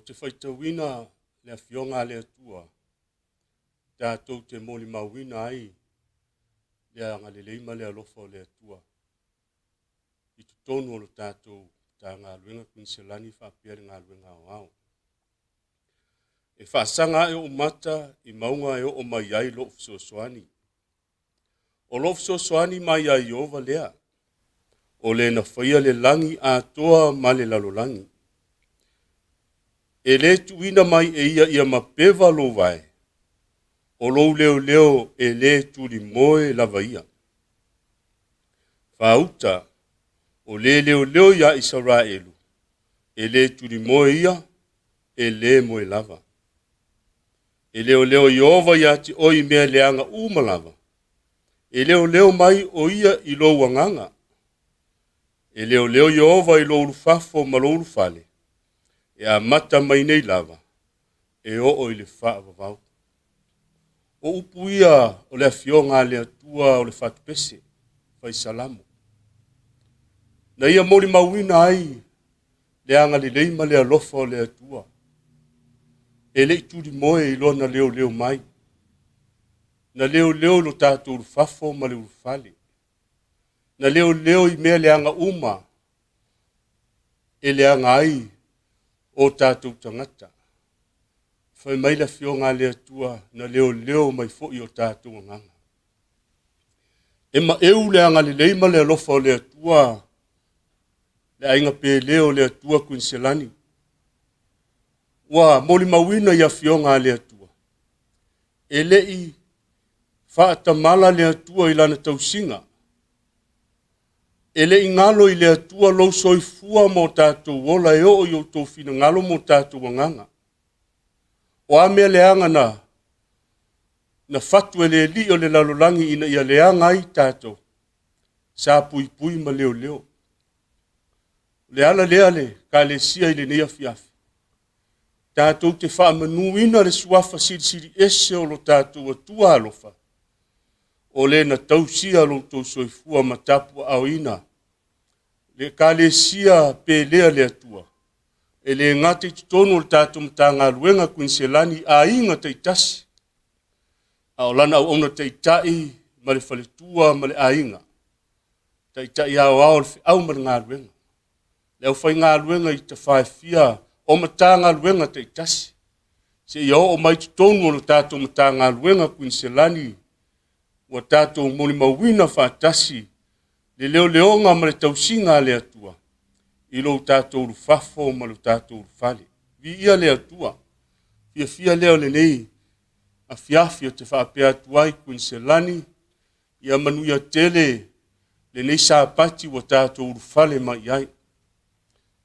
te faitauina le Afioga a le Atua tatou te molimauina ai le agalelei ma le alofa o le Atua i totonu o le tatou Matagaluega Kuiniselani faapea le galuega aoao. E faasaga ae ou mata i mauga e oo mai ai lou fesoasoani. O lou fesoasoani mai ia Ieova lea, o le na faia le lagi atoa ma le lalolagi. E lē tuuina mai e ia ia mapeva lou vae, o lou leoleo e lē tulimoe lava ia. Faauta, o lē leoleo iā Isaraelu, e lē tulimoe ia, e lē moe lava. E leoleo Ieova iā te oe i mea leaga uma lava. E leoleo mai o ia i lou agaga. E leoleo Ieova i lou ulufafo ma lou ulufale, e amata mai nei lava, e oo i le faavavau. O upu ia o le Afioga a le Atua o le fatupese, fai Salamo. Na ia molimauina ai le agalelei ma le alofa o le Atua. E le i tulimoe i lona leoleo mai. Na leoleo i lo tatou ulufafo ma le ulufale. Na leoleo i mea leaga uma e leaga ai o tatou tagata. Fai mai le Afioga a le Atua, na leoleo mai foi o tatou agaga. E maeu le agalelei ma le alofa o le Atua, le aiga pele o le Atua Kuiniselani. Ua molimauina i Afioga a le Atua, e le i faatamala le Atua i lana tausiga. E le i galo i le Atua lou soifua ma o tatou ola e oo i outou finagalo ma o tatou agaga. O a mea leaga na fatu e le alii o le lalolagi ina ia leaga ai tatou, sa puipui ma leoleo. O le ala lea le Ekalesia i lenei afiafi, tatou te faamanuina le suafa silisili ese o lo tatou Atua alofa, o le na tausia lo outou soifua ma tapuaaoina le Ekalesia pelea le Atua, e le gata i totonu o le tatou Matagaluega Kuiniselani i aiga taitasi, a o lana auauna taitai ma le faletua ma le aiga, taitai aoao o le feau ma le galuega, le aufaigaluega i tafaefia o Matagaluega taitasi, seia oo mai totonu o le tatou Matagaluega Kuiniselani, ua tatou molimauina faatasi le leoleoga ma le tausiga a le Atua i lo tatou ulufafo ma lo tatou ulufale. Viia le Atua. Fiafia lea o lenei afiafi ou te faapea atu ai, Kuiniselani, ia manuia tele lenei Sapati ua tatou ulufale mai ai.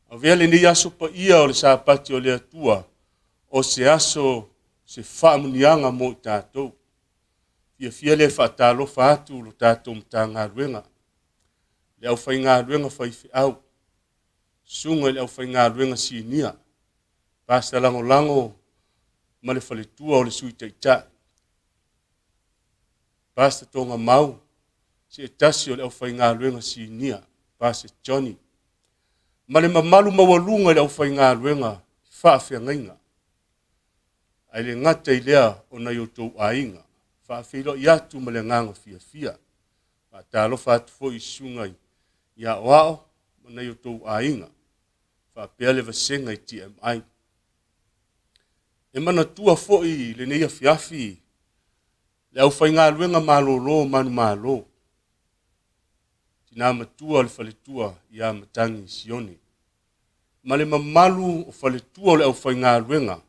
Avea lenei aso paia o le Sapati o le Atua o se aso se faamuniaga mo i tatou. Fiafia lea e faatalofa atu lo tatou Matagaluega, le aufaigaluega faifeau, susuga i le aufaigaluega sinia, Pasta Lagolago ma le faletua o le Sui Taitai, Pasta Togamau, se tasi o le aufaigaluega sinia, Pasta Johnny, ma le mamalu maualuga i le aufaigaluega faafeagaiga. Ae le gata i lea o nai outou aiga, faafeiloai atu ma le agaga fiafia. Faatalofa atu foi i susuga i aoao ma nai outou aiga, faapea le vasega i TMI. E manatua foi i lenei afiafi le aufaigaluega malolo manumalo, tina matua o le faletua ia Matagi Sione, ma le mamalu o faletua o le aufaigaluega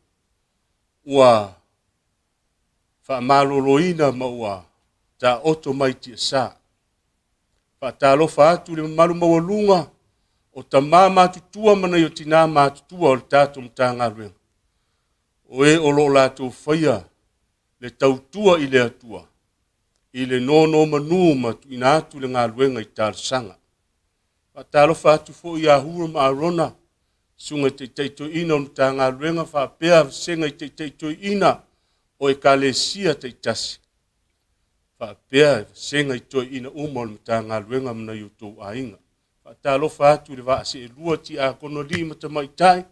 ua faamaloloina ma ua taoto mai tiasa. Faatalofa atu i le mamalu maualuga o tama matutua ma nai o tina matutua o le tatou Matagaluega, o e o lo o latou faia le tautua i le Atua i le nonomanu ma tuuina atu le galuega i talosaga. Faatalofa atu foi ia Hura ma Arona, susuga i taitai toeaina o le Matagaluega faapea vasega i taitai toeaina o Ekalesia taitasi, faapea vasega i toeaina uma o le Matagaluega ma nai outou aiga. Faatalofa atu i le vaa seelua tiakono alii ma tamaitai.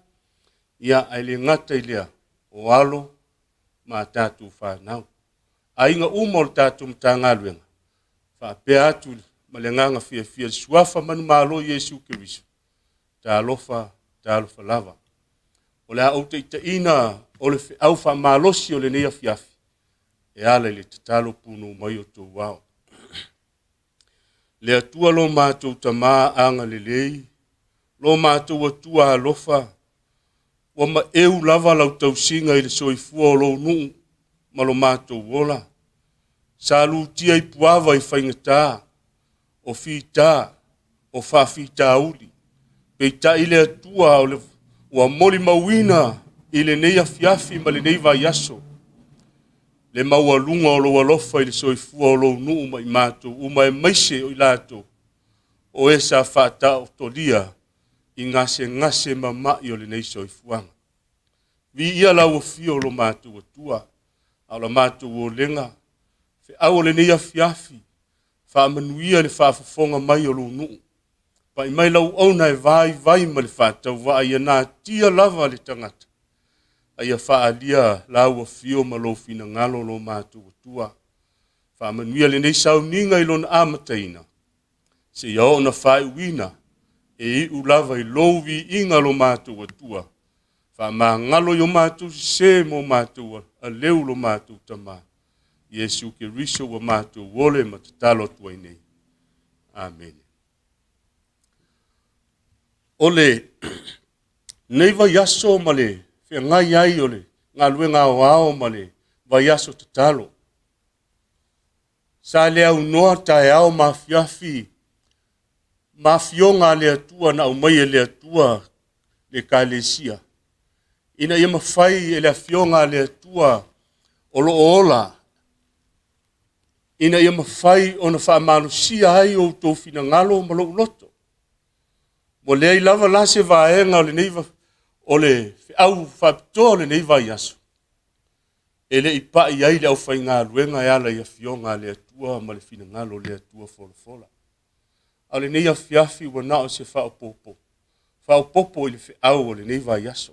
Ia, ae le gata i lea, o alo ma a tatou fanau. Aiga uma o le tatou Matagaluega, faapea atu ma le agaga fiafia le suafa manumalo Iesu Keriso, talofa, talofa lava. O le a ou taitaiina o le feau faamalosi o lenei afiafi, e ala i le tatalo punou mai o tou ao. Le Atua lo matou Tama agalelei, lo matou Atua alofa, ua maeu lava lau tausiga i le soifua o lou nuu ma lo matou ola. Sa lutia i puava i faigata, o fita, o faafitauli. Peitai le Atua o le, ua molimauina i lenei afiafi ma lenei vaiaso, le maualuga o lou alofa i le soifua o lou nuu ma i matou uma, aemaise o i latou o e sa faataotolia i gasegase mama'i o lenei soifuaga. Viia lau afio o lo matou Atua, a o la matou olega, feau o lenei afiafi, faamanuia le faafofoga mai o lou nuu. Pai mai lau auauna e vaivai ma le faatauvaa ia natia lava le tagata, a ia faaalia lau afio ma lou finagalo lo matou Atua. Faamanuia lenei sauniga i lona amataina, seia oo na faaiuina, e iu lava i lou viiga lo matou Atua. Faamagalo i o matou sesē ma o matou aleu lo matou Tama, Iesu Keriso ua matou ole ma tatalo atu ai nei. Amene. O le nei vaiaso ma le feagai ai o le galuega aoao ma le vaiaso tatalo, sa le aunoa taeao ma afiafi ma afioga a le Atua na aumai e le Atua le Ekalesia, ina ia mafai e le afioga a le Atua o lo o ola, ina ia mafai ona faamalosia ai outou finagalo ma lou loto. Ua leai lava la se vaega o lenei o le feau faapitoa o lenei vaiaso e le i pai ai le aufaigaluega e ala i afioga a le Atua ma le finagalo o le Atua folafola. A o lenei afiafi ua na o se faaopoopo, faaopoopo i le feau o lenei vaiaso.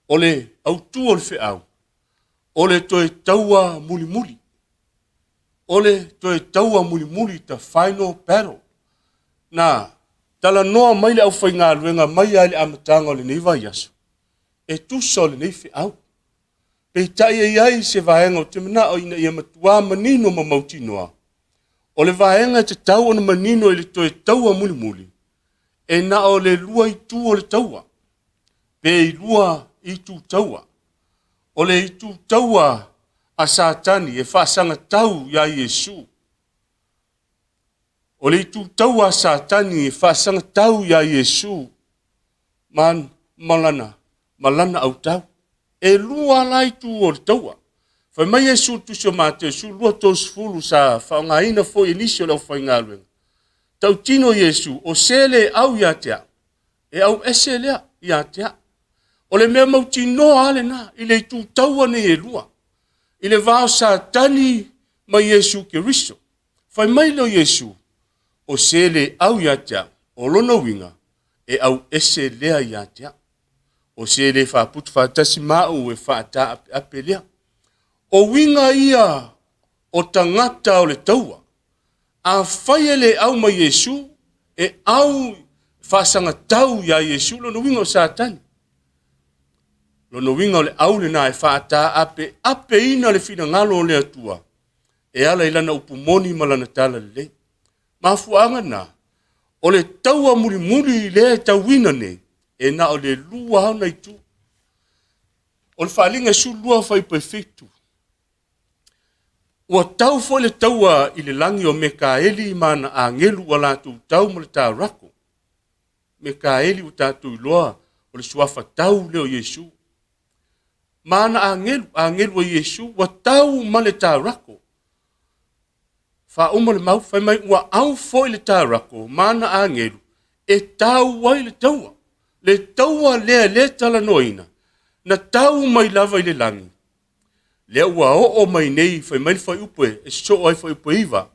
O le autu o le feau, o le toe taua mulimuli. O le toe taua mulimuli, the final battle. Na talanoa mai le aufaigaluega mai lava i le amataga o lenei vaiaso, e tusa o lenei feau. Peitai e i ai se vaega ou te manao ina ia matua manino ma mautinoa, o le vaega e tatau ona manino i le toe taua mulimuli, e na o le lua itu o le taua, pe i lua itu taua. O le itu taua a Satani e faasagatau iā Iesu. O le itu taua a Satani e faasagatau iā Iesu ma, ma, lana, ma lana autau. E lua la itu o le taua. Fai mai Iesu i le tusi o Mateo 12, 30 sa faaaogaina foi e nisi o le aufaigaluega. Tautino Iesu, o se le au ia te au, e au ese lea ia te au. O le mea mautinoa lava lena i le itu taua nei e lua, i le va o Satani ma Iesu Keriso. Fai mai lea o Iesu, o se le au ia te au, o lona uiga, e au ese lea ia te au. O se le faaputu faatasi ma au e faataapeape lea. O uiga ia o tagata o le taua. Afai e le au ma Iesu, e au faasagatau iā Iesu, lona uiga o Satani. Lona uiga o le au lena e faataapeapeina le finagalo o le Atua e ala i lana upu moni ma lana tala lelei. Mafuaaga na, o le taua mulimuli lea e tauina nei, e na o le lua ona itu. O le faaaliga e 12 fuaiupu e 7. Ua tau foi le taua i le lagi o Mekaeli ma ana agelu ua latou tau ma le taurako. Mekaeli ua tatou iloa o le suafa tau lea o Iesu. Ma ana agelu, agelu a Iesu, ua tau ma le taurako. Faauma le mau, fai mai ua au foi le taurako ma ana agelu e tau ai le taua. Le taua lea e le talanoaina, na tau mai lava i le lagi, lea ua oo mai nei, fai mai le fuaiupu e sosoo ai fuaiupu e 9,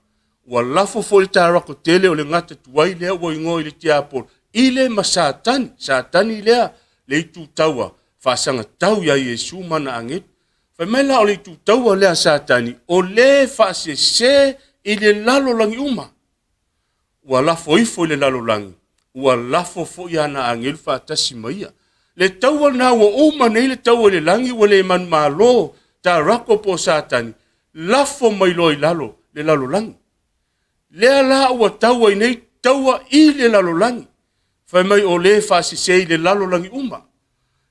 ua lafo foi le taurako tele o le gata tuai lea ua igoa i le tiapolo, i le ma Satani, Satani lea, le itu taua. Faasagatau iā Iesu ma ana agelu. Fai mai la o le itutaua lea a Satani, o le faasese i le lalolagi uma. Ua lafo ifo i le lalolagi, ua lafo foi ana agelu faatasi ma ia. Le taua lena ua uma nei le taua i le lagi ua le manumalo Tarako po o Satani, lafo mai loa i lalo le lalolagi. Lea la ua tau ai nei taua i le lalolagi. Fai mai o le faasese i le lalolagi uma.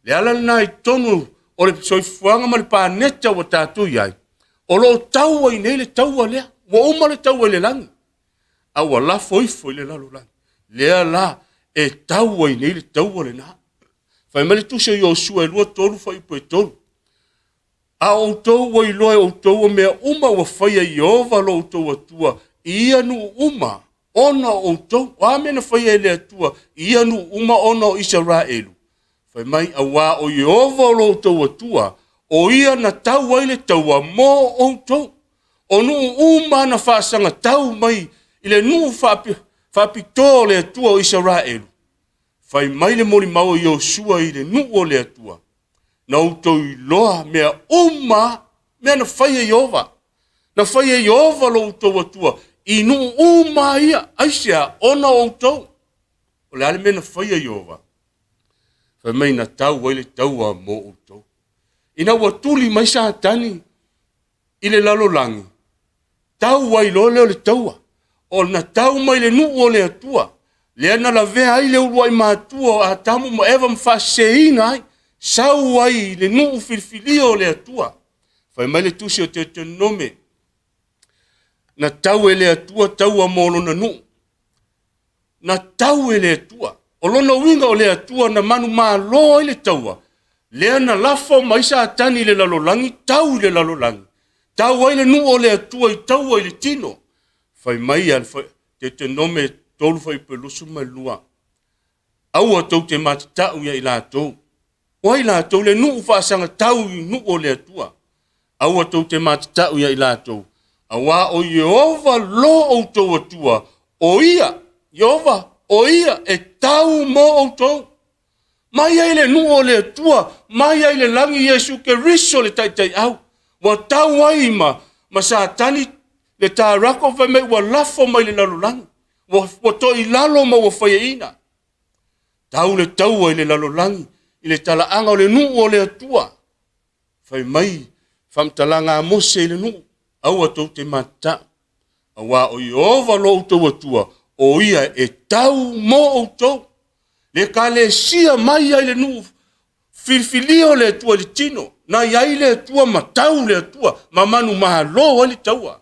Le ala lena i totonu o le soifuaga ma le paneta ua tatou i ai, o lo o tau ai nei le taua lea. Ua uma le taua i le lagi, a ua lafo ifo i le lalolagi. Lea la e tau ai nei le taua lena. Fai mai le tusi o Iosua e 2, 3 fuaiupu e 3. A outou ua iloa e outou o mea uma ua faia e Ieova lo outou Atua i ia nuu uma ona o outou. O a mea na faia e le Atua i ia nuu uma ona o Isaraelu? Fai mai, auā o Ieova o lo outou Atua, o ia na tau ai le taua mo outou. O nuu uma na faasagatau mai i le nuu faapitoa o le Atua o Isaraelu. Fai mai le molimau a Iosua i le nuu o le Atua, na outou iloa mea uma, mea na fai e Ieova. Na fai e Ieova lo outou Atua i nuu uma ia, aisea? Ona o outou. O le a le mea na fai e Ieova? Fai mai na tau ai le taua mo outou. Ina ua tuli mai Satani i le lalolagi, tau ai loa lea o le taua. O na tau mai le nuu o le Atua, lea na lavea ai le uluai matua o Atamu ma Eva ma faaseseina ai, sau ai i le nuu filifilia o le Atua. Fai mai le tusi o Teutonome, na tau e le Atua taua mo lona nuu. Na tau e le Atua. O lona uiga o le Atua na manumalo ai le taua, lea na lafo mai Satani i le lalolagi, tau i le lalolagi, tau ai le nuu o le Atua i taua i le tino. Fai mai a le Deuteronome 3 fuaiupu 22, aua tou te matatau ia i latou. O ai latou? Le nuu faasagatau i nuu o le Atua. Aua tou te matatau ia i latou, auā o Ieova lo outou Atua, o ia, Ieova, o ia e tau mo outou. Mai ai le nuu o le Atua, mai ai le lagi Iesu Keriso le taitaiau. Ua tau ai ma, ma Satani le tarako fai mai ua lafo mai le lalolagi, ua, ua toilalo ma ua faiaina. Tau le taua i le lalolagi, i le talaaga o le nuu o le Atua. Fai mai faamatalaga a Mose i le nuu, aua tou te matatau, auā o Ieova lo outou Atua, o ia e tau mo outou. Le ekalesia mai ai le nuu filifilia o le Atua i le tino, na i ai le Atua ma tau le Atua, ma manumalo ai le taua.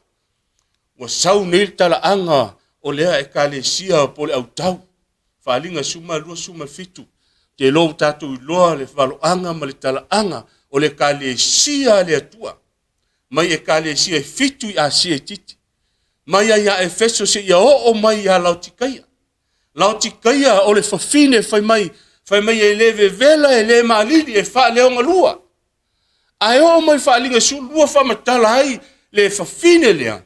Ua sau nei le talaaga o lea ekalesia po o le autau. Faaaliga 12, 17. Te iloa ua tatou iloa le valoaga ma le talaaga o le ekalesia a le Atua. Mai ekalesia e fitu i Asia itiiti. Mai ai ia Efeso seia oo mai ia Laotikaia. Laotikaia o le fafine fai mai, fai mai e le vevela, e le malili, e faaleogalua. Ae oo mai faaaliga 12 faamatala ai le fafine lea.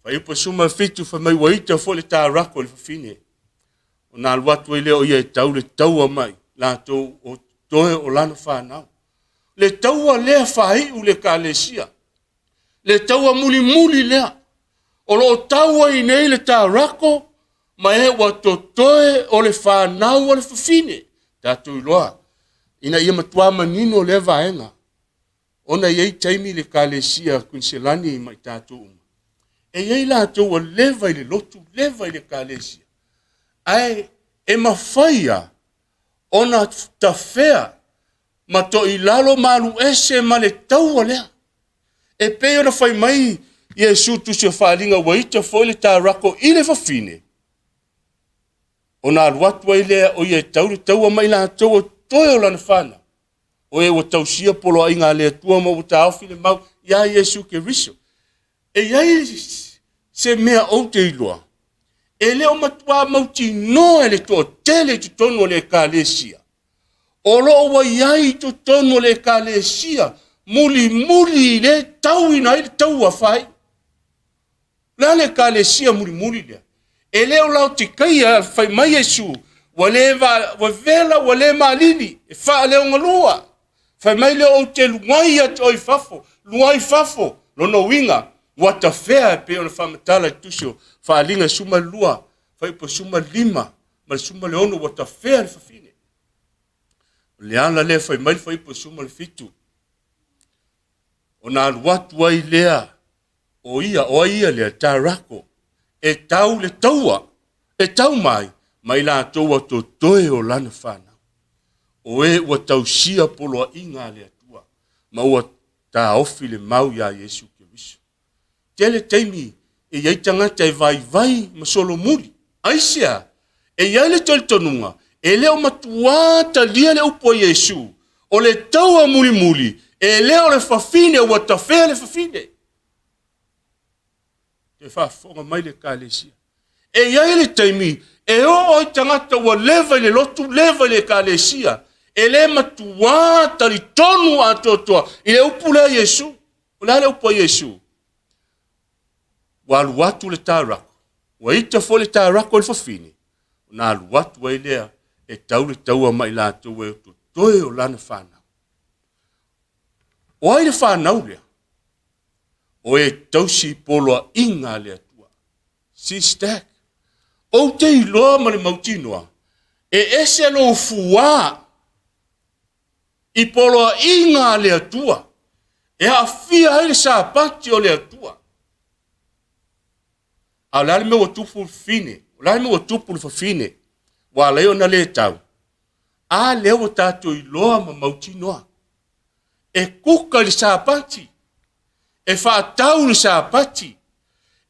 Fuaiupu 17 fai mai ua ita foi le tarako i le fafine. Ona alu atu ai lea o ia e tau le taua mai latou o toe o lana fanau. Le taua lea faaiu le ekalesia. Le taua mulimuli lea. O lo o tau ai nei le tarako ma e ua totoe o le fanau a le fafine. Tatou iloa ina ia matua manino lea vaega. Ona e i ai taimi le Ekalesia Kuiniselani ma i tatou uma, e i ai latou ua leva i le lotu, leva i le Ekalesia, ae e mafai lava ona tafea ma toilalo ma alu ese ma le taua lea. E pei ona fai mai Iesu Tusi o Faaaliga ua ita foi le tarako i le fafine, ona alu atu ai lea o ia e tau le taua ma i latou o toe o lana fanau. O e ua tausia poloaiga a le Atua ma ua taofi le mau iā Iesu Keriso. E i ai se mea ou te iloa, e le o matuā mautinoa e le toatele i totonu o le Ekalesia, o lo o ua i ai i totonu o le Ekalesia mulimuli i le tauina ai le taua fai. Le a le ekalesia mulimuli lea? E le o Laotikaia, fai mai Iesu, Ua le va, ua vela ua le malili, e faaleogalua. Fai mai lea ou te luai ia te oe i fafo, luai i fafo. Lona uiga, ua tafea e pei ona faamatala i le tusi o Faaaliga 12, fuaiupu 15 ma le 16, ua tafea le fafine. O le ala lea fai mai le fuaiupu 17, ona alu atu ai lea o ia, o ai ia lea, Tarako, e tau le taua, e tau mai, ma i latou ua totoe o lana fanau. O e ua tausia poloaiga a le Atua, ma ua taofi le mau iā Iesu Keriso. Tele taimi e i ai tagata e vaivai ma solomuli. Aisea? E i ai le talitonuga, e le o matuā talia le upu a Iesu, o le taua mulimuli, e le o le fafine ua tafea le fafine. Toe faafofoga mai le Ekalesia. E i ai le taimi e oo ai tagata ua leva i le lotu, leva i le Ekalesia, e le matuā talitonu atoatoa i le upu lea a Iesu. O le a le upu a Iesu? Ua alu atu le taurako, ua ita foi le taurako i le fafine, ona alu atu ai lea e tau le taua ma i latou e totoe o lana fanau. O ai le fanau lea? O e tausi poloaiga a le Atua. Sister, ou te iloa ma le mautinoa, e ese lou fuā i poloaiga a le Atua, e aafia ai le Sapati o le Atua. A o le a le mea ua tupu le fafine? O le a le mea ua tupu le fafine? Ua ala ai ona le tau. A lea ua tatou iloa ma mautinoa. E kuka i le Sapati. E faatau le Sapati.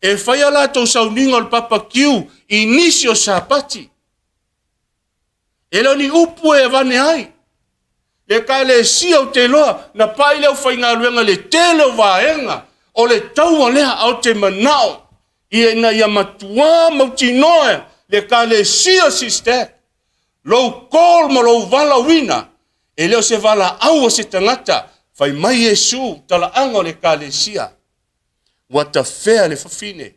E fai a latou sauniga o le papakiu i nisi o Sapati. E le o ni upu e avane ai. Le Ekalesia ou te iloa na pai le aufaigaluega i le tele o vaega o le taua lea, a ou te manao ina ia matuā mautinoa le Ekalesia sister, lou call ma lou valaauina, e le o se valaau a se tagata, fai mai Iesu, talaaga o le Ekalesia, ua tafea le fafine.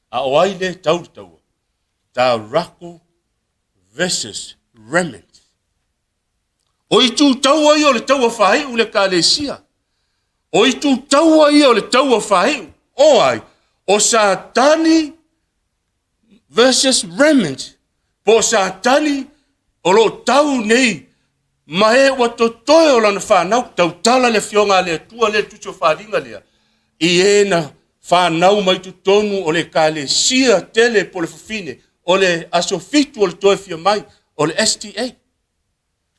A o ai lea e tau le taua? Taurako versus Remnant. O itu taua ia o le taua faaiu le Ekalesia. O itu taua ia o le taua faaiu. O ai? O Satani versus Remnant. Po o Satani o lo o tau nei ma e ua totoe o lana fanau, tautala le Afioga a le Atua lea, le Tusi o Faaaliga lea, i e na fanau mai totonu o le Ekalesia tele po o le fafine, o le aso fitu o le toe fia mai, o le SDA.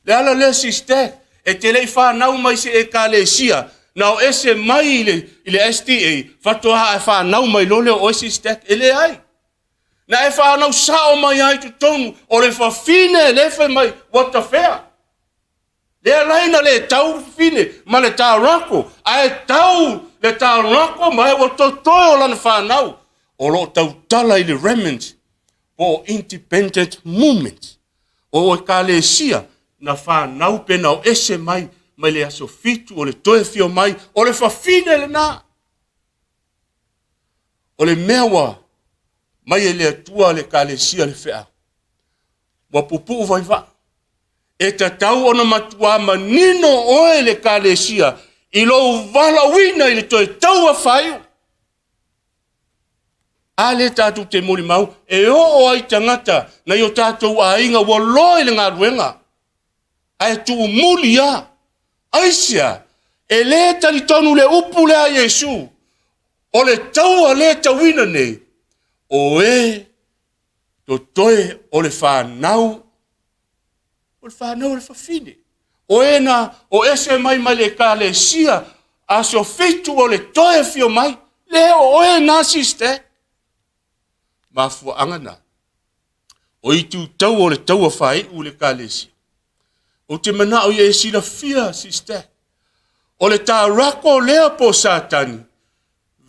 Le ala lea, sister, e te le i fanau mai se Ekalesia, na o ese mai i le SDA, faatoa e fanau mai loa lea o oe, sister. E leai. Na e fanau sao mai ai totonu o le fafine le fai mai ua tafea. Lea lai na le tau le fafine ma le taurako, ae tau le taurako ma e ua totoe o lana fanau. O lo o tautala i le remnant po o independent movement. O Ekalesia na fanau pe na o ese mai mai le aso fitu o le toe afio mai o le fafine lena. O le mea ua mai e le Atua le Ekalesia le feau, ua pupuu vaivaa. E tatau ona matuā manino oe le Ekalesia i lou valaauina i le toe taua faaiu. A lea tatou te molimau, e oo ai tagata nai o tatou aiga ua loa i le galuega, ae tuumuli lava. Aisea? E le talitonu le upu lea a Iesu, o le taua lea e tauina nei, o e totoe o le fanau, o le fanau o le fafine. O e na o ese mai mai le Ekalesia, aso fitu o le toe afio mai, le o oe na sister. Mafuaaga na, o itu taua o le taua faaiu i le Ekalesia. Ou te manao ia e silafia, sister, o le taurako lea po o Satani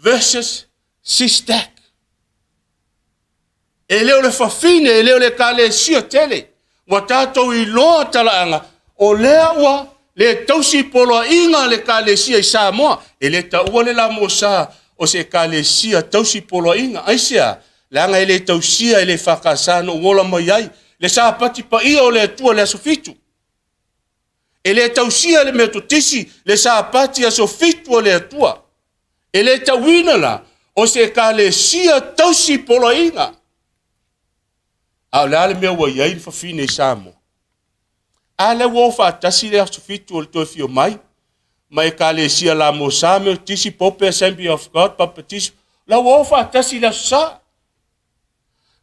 versus sister. E le o le fafine, e le o le Ekalesia tele. Ua tatou iloa talaaga, o lea ua le tausi poloaiga a le Ekalesia i Samoa. E le taua le lamosa o se Ekalesia tausi poloaiga. Aisea? Leaga e le tausia e le EFKS na ou ola mai ai. le Sapati paia o le Atua i le aso fitu. E le tausia e le Metotisi le Sapati aso fitu o le Atua. E le tauina la o se ekalesia tausi poloaiga. A o le a le mea ua i ai le fafine i Samoa? A lea ua o faatasi le aso fitu o le toe fio mai ma ekalesia La Mosa, Metotisi, Pope, Assembly of God, Baptist, la ua o faatasi le aso sa.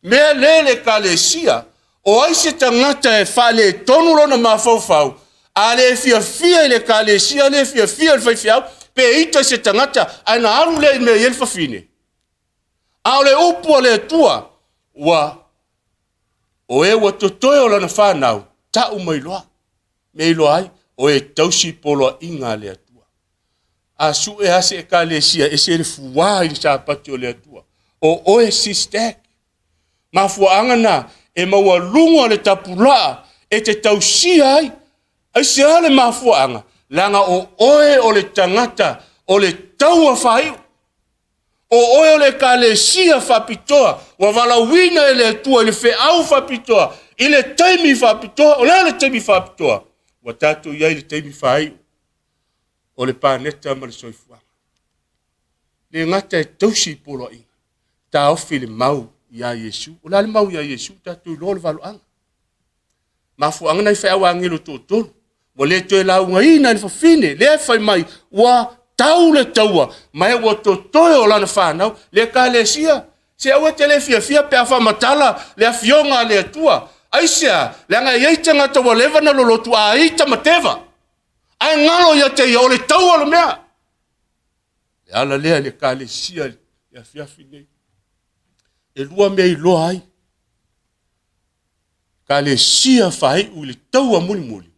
Mea lea le ekalesia, o ai se tagata e faaletonu lona mafaufau, a le fiafia i le ekalesia, le fiafia i le faifeau, pe ita se tagata, ae na alu lea i mea i ai le fafine. A o le upu a le Atua, ua o e ua totoe o lana fanau, tau mai loa. Mea iloa ai, o e tausi poloaiga a le Atua. A sue lava se ekalesia ese le fuā i le Sapati o le Atua. O oe sister. Mafuaaga na e maualuga le tapulaa e te tausia ai. Aisea le mafuaaga? Leaga o oe o le tagata o le taua faaiu. O oe o le ekalesia faapitoa ua valaauina e le Atua i le feau faapitoa, i le taimi faapitoa. O le a le taimi faapitoa? Ua tatou i ai i le taimi faaiu o le paneta ma le soifuaga. Le gata e tausi i poloaiga, taofi le mau iā Iesu. O le a le mau iā Iesu? Tatou iloa le valoaga. Mafuaaga nai feau agelo toatolu. Ua le toe laugaina e le fafine, lea e fai mai, ua tau le taua, ma e ua totoe o lana fanau, le ekalesia. Se aua e te le fiafia pe a faamatala le afioga a le Atua. Aisea? Leaga e i ai tagata ua leva na lolotu a ita ma teva. Ae galo ia te ia, o le taua le mea. Le ala lea i le ekalesia i le afiafi nei. E lua mea iloa ai. Ekalesia faaiu i le taua mulimuli,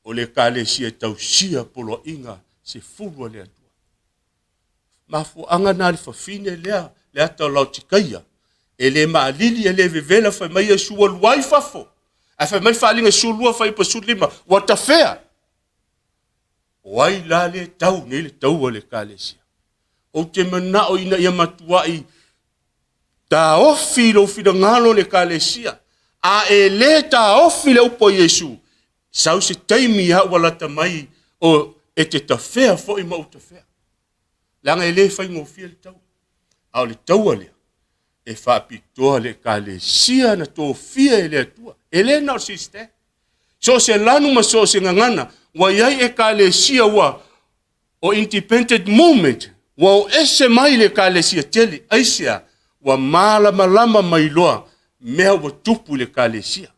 o le ekalesia e tausia poloaiga sefulu a le Atua. Mafuaaga na le fafine lea, le ata o Laotikaia, e le maalili, e le vevela, fai mai Iesu ua luai fafo. Ae fai mai le faaaliga 12 fuaiupu 15, ua tafea. O ai la le tau nei le taua le ekalesia? Ou te manao ina ia matuai taofi lou finagalo le ekalesia. A e le taofi le upu a Iesu, sau se taimi a ua lata mai o e te tafea foi ma ou tafea. Leaga e le faigofie le taua. A o le taua lea, e faapitoa le ekalesia na tofia e le Atua. E le na o le sister. So o se lanu ma so o se gagana, ua i ai ekalesia ua o independent movement, ua o ese mai le ekalesia tele. Aisea? Ua malamalama mai loa mea ua tupu i le ekalesia.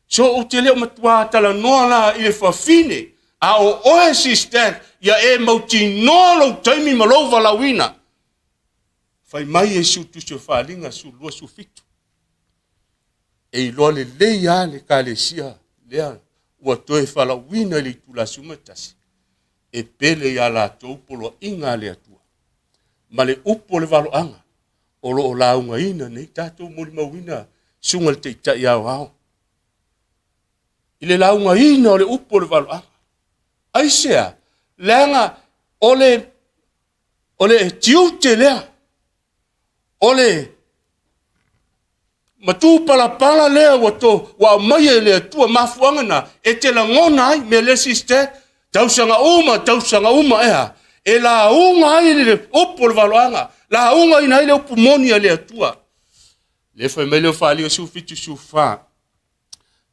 So ou te le o matuā talanoa la i le fafine, a o oe sister, ia e mautinoa lou taimi ma lou valaauina. Fai mai Iesu tusi o Faaaliga 12 17. E iloa lelei lava le ekalesia lea ua toe valaauina i le itula 11, e pele ia latou poloaiga a le Atua ma le upu o le valoaga o lo o laugaina nei tatou molimauina susuga i le Taitai Aoao i le laugaina o le upu o le valoaga. Aisea? Leaga o le o le tiute lea, o le matupalapala lea ua to ua aumaia e le Atua mafuaaga na e te lagona ai mea lea sister tausaga uma tausaga uma ea e lauga ai le upu o le valoaga laugaina ai le upu moni a le Atua le fai mai le faaliga 17 14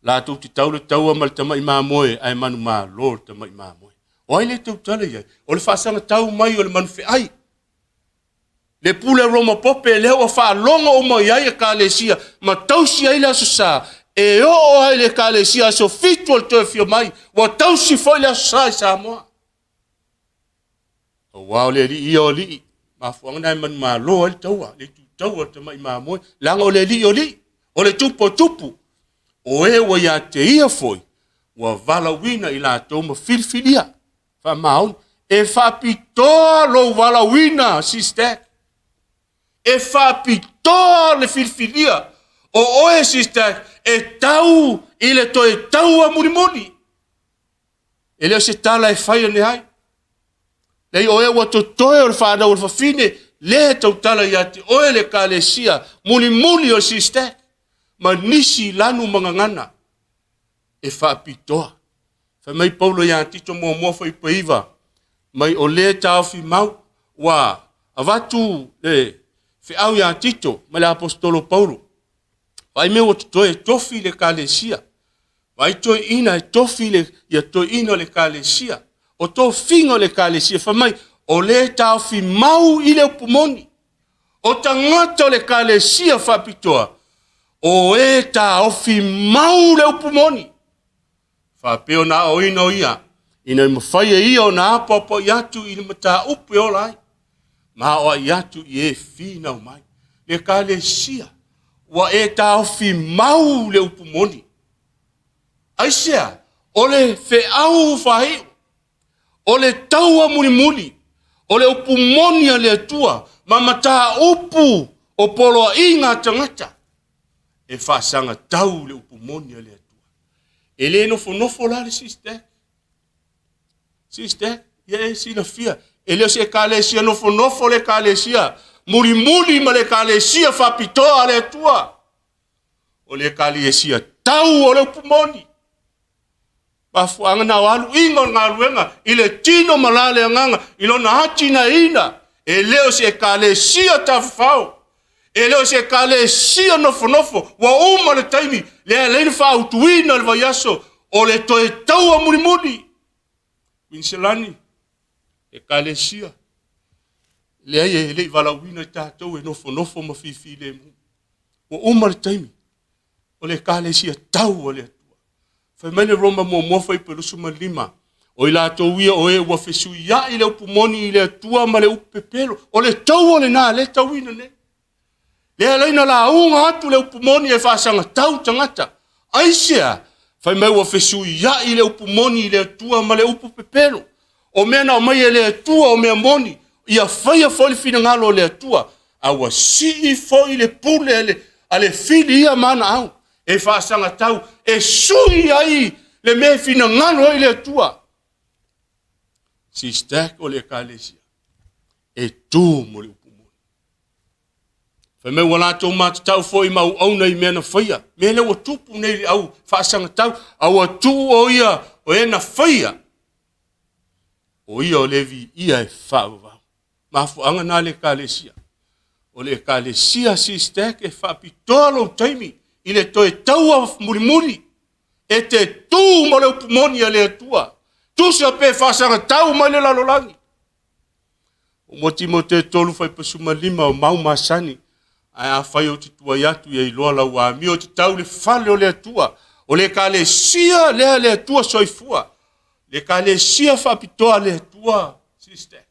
latou te tau le taua ma le tamai mamoe ae manumalo le tamai mamoe o ai le tautala i ai o le faasagatau mai o le manufeai Le pule Roma Pope lea ua faalogo uma i ai ekalesia ma tausi ai le Aso Sa, e oo ai le ekalesia aso fitu o le toe afio mai, ua tausi foi le Aso Sa i Samoa. Aua o le alii ia o alii, mafuaaga na e manumalo ai le taua, le itutaua o le tamai mamoe, leaga o le alii o alii, o le tupu o tupu. O e ua ia te ia foi, ua valaauina i latou ma filifilia. Faamaoni. E faapitoa lou valaauina, sister. E faapitoa le filifilia o oe, sister, e tau i le toe taua mulimuli. E le o se tala e fai ane ai. Leai, o e ua totoe o le fanau o le fafine, lea e tautala ia te oe le ekalesia mulimuli o le sister. ma nisi lanu ma gagana e faapitoa. Fai mai Paulo ia Tito muamua fuaiupu 9, mai o lē taofi mau, ua avatu le feau ia Tito ma le aposetolo Paulo. Vaai mea ua totoe e tofi le ekalesia. Vaai toeaiina e tofi le, ia toeaiina o le ekalesia. O tofiga o le ekalesia, fai mai, o lē taofi mau i le upu moni. O tagata o le ekalesia faapitoa, o e taofi mau le upu moni. Faapea ona aoaoina o ia, ina ia mafai e ia ona apoapoai atu i le mataupu e ola ai, ma aoai atu i e finau mai. Le ekalesia, ua e taofi mau le upu moni. Aisea? O le feau faaiu, o le taua mulimuli, o le upu moni a le Atua ma mataupu o poloaiga a tagata e faasagatau le upu moni a le Atua. E le nofonofo la le sister. Sister, ia e silafia, e le o se ekalesia nofonofo le ekalesia mulimuli ma le ekalesia faapitoa a le Atua. O le ekalesia tau o le upu moni. Mafuaaga na o aluiga o le galuega i le tino ma la le agaga i lona atinaeina. E le o se ekalesia tafafao, e le o se ekalesia nofonofo, ua uma le taimi lea e alai le faautuina o le vaiaso o le toe taua mulimuli. Kuiniselani, ekalesia, leai e le i valaauina i tatou e nofonofo ma fifilemu. Ua uma le taimi o le ekalesia tau a le Atua. Fai mai le Roma muamua fuaiupu 25, o i latou ia o e ua fesuiai le upu moni i le Atua ma le upu pepelo. O le taua lena lea e tauina nei. Lea alai na lauga atu le upu moni e faasagatau tagata. Aisea? Fai mai ua fesuiai le upu moni i le Atua ma le upu pepelo. O mea na aumai e le Atua o mea moni, ia faia foi le finagalo o le Atua, a ua sii foi le pule a le, a le fili ia ma ana au, e faasagatau, e sui ai le mea e finagalo ai le Atua. Sister o le ekalesia, e tu mo le upu moni. Fai mai ua latou matatau foi ma auauna i mea na faia. Mea lea ua tupu nei le au faasagatau, a ua tuu o ia o e na faia, o ia o le viia e faavavau. Mafuaaga na le ekalesia. O le ekalesia sister e faapitoa lou taimi i le toe taua mulimuli e te tu mo le upu moni a le Atua. Tusa pe faasagatau mai le lalolagi. Mo Timote 3 fuaiupu 15 o mau masani, ae afai ou te tuai atu ia iloa lau amio te tau le fale o le Atua, o le ekalesia lea le Atua soifua, le ekalesia faapitoa le Atua, sister.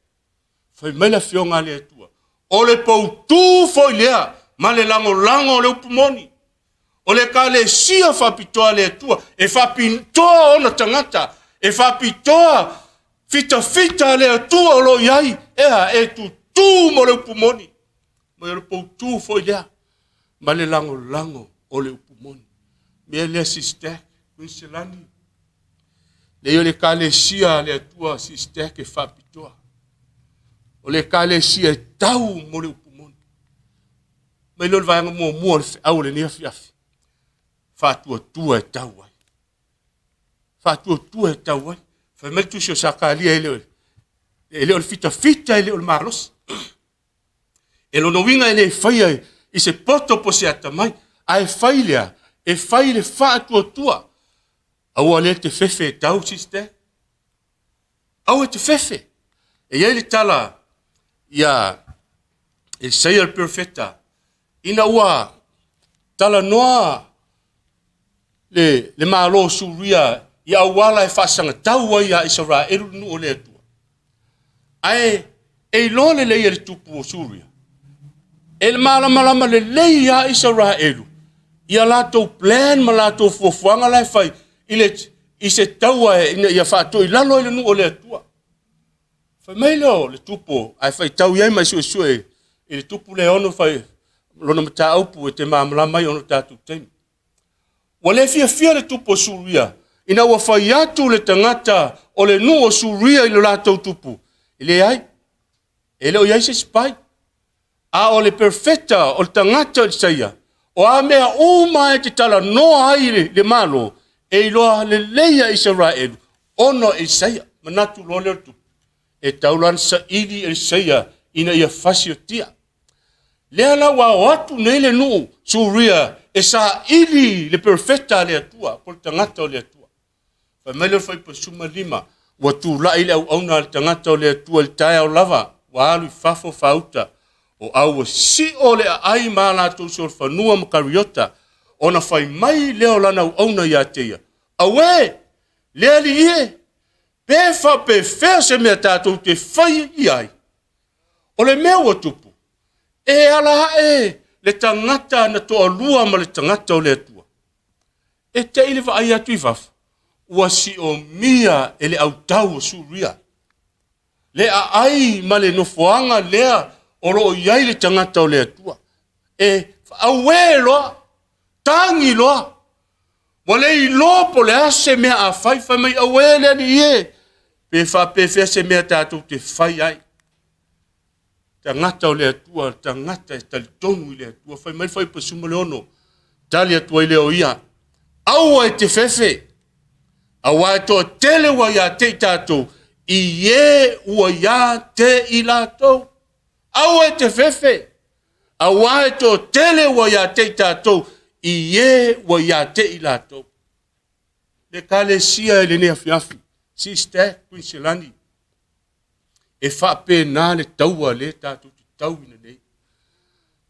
Fai mai le afioga a le Atua, o le poutū foi lea ma le lagolago o le upu moni. O le ekalesia faapitoa a le Atua, e faapitoa ona tagata, e faapitoa fitafita a le Atua o lo o i ai, ea e tutū mo le upu moni. Mai o le poutū foi lea ma le lagolago o le upu moni. Mea lea sister, Kuiniselani, lea o le ekalesia a le Atua sister ke faapitoa. O le ekalesia e tau mo le upu moni. Mai lea o le vaega muamua o le feau o lenei afiafi. Faatuatua e tau ai. Faatuatua e tau ai. Fai mai le tusi o Sakalia e le o e le o le fitafita, e le o le malosi. E lona uiga e le faia i se poto po se atamai, ae fai lea, e fai le faatuatua. Aua lea te fefe e tau, sister. Aua e te fefe. E i ai le tala ia Isaia le perofeta, ina ua talanoa le, le Malo o Suria i auala e faasagatau ai ia Isaraelu le nuu o le Atua. Ae e iloa lelei e le tupu o Suria, e le malamalama lelei ia Isaraelu ia latou plan ma latou fuafuaga la e fai i, le, i se taua ina ia faatoilalo ai le nuu o le Atua. Fai mai lea o le tupu, ae faitau i ai ma suesue i le tupu lea ono fai lona mataupu e te malamalama ai ona o tatou taimi. Ua le fiafia le tupu o Suria ina ua fai atu le tagata o le nuu o Suria i lo latou tupu. E leai, e le o i ai se isi pai. A o le perfeta o le tagata o Isaia, O a mea uma e te talanoa ai le, le Malo, e iloa lelei a Isaraelu, ona o Elisaia. Manatu loa lea o le tupu, e tau la ona saili Elisaia ina ia fasiotia. Lea la ua o atu nei le nuu Suria e saili le perofeta a le Atua, po o le tagata o le Atua. Fai mai le fuaiupu 15, ua tulai le auauna a le tagata o le Atua i le taeao lava, ua alu i fafo faauta, o au ua sio le aai ma a latou solofanua ma kariota, ona fai mai lea o lana auauna ia te ia, Auē, le alii e, pe faapefea se mea tatou te fai i ai? O le mea ua tupu, e ala ae le tagata na toalua ma le tagata o le Atua. E te i le vaai atu i fafo, ua siomia e le autau o Suria. Le aai ma le nofoaga lea o lo o i ai le tagata o le Atua. E auē loa, tagi loa, ua le iloa po o le a se mea a fai, fai mai, auē le alii e, pe faapefea se mea tatou te fai ai. Tagata o le Atua, le tagata e talitonu i le Atua. Fai mai le fuaiupu 16, tali atu ai lea o ia, aua e te fefe, aua e toatele ua ia te i tatou, i e ua ia te i latou. Aua e te fefe, aua e toatele ua ia te i tatou, i e ua ia te i latou. Le Ekalesia i lenei afiafi, Sister Kuiniselani, e faapena le taua lea tatou te tauina nei.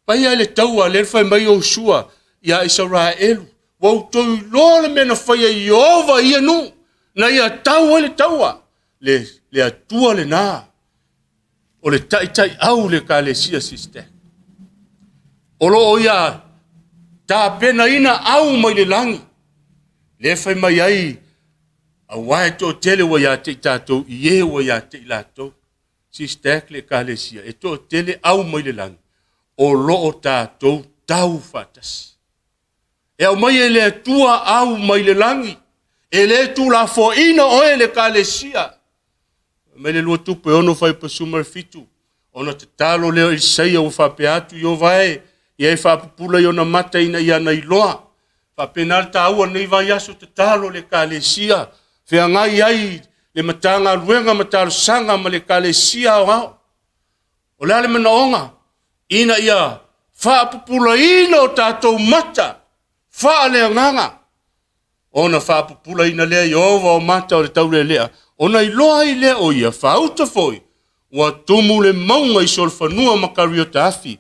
Paia i le taua lea na fai mai Iosua ia Isaraelu, ua outou iloa le mea na faia e Ieova i ia nuu, na ia tau ai le taua. Le, le Atua lena, o le taitaiau le Ekalesia sister. O lo o ia tapenaina au mai le lagi, lea fai mai ai, aua e toatele ua ia te i tatou, i e ua ia te i latou. Sister le Ekalesia, e toatele au mai le lagi, o lo o tatou tau faatasi. E aumai e le Atua au mai le lagi, e le tulafoaina oe le Ekalesia. Mai le lua tupe ono fai pasuma fitu, ona tatalo lea o Isaia ua faapea atu, Ieova e, ia e faapupula i ona mata ina ia na iloa. Faapena le taua lenei vaiaso tatalo le Ekalesia, feagai ai le Matagaluega ma talosaga ma le Ekalesia aoao. O le a le manaoga? Ina ia faapupulaina o tatou mata faaleagaga, ona faapupulaina lea Ieova o mata o le taulelea, ona iloa ai lea o ia faauta foi, ua tumu le mauga i solofanua ma kariota afi,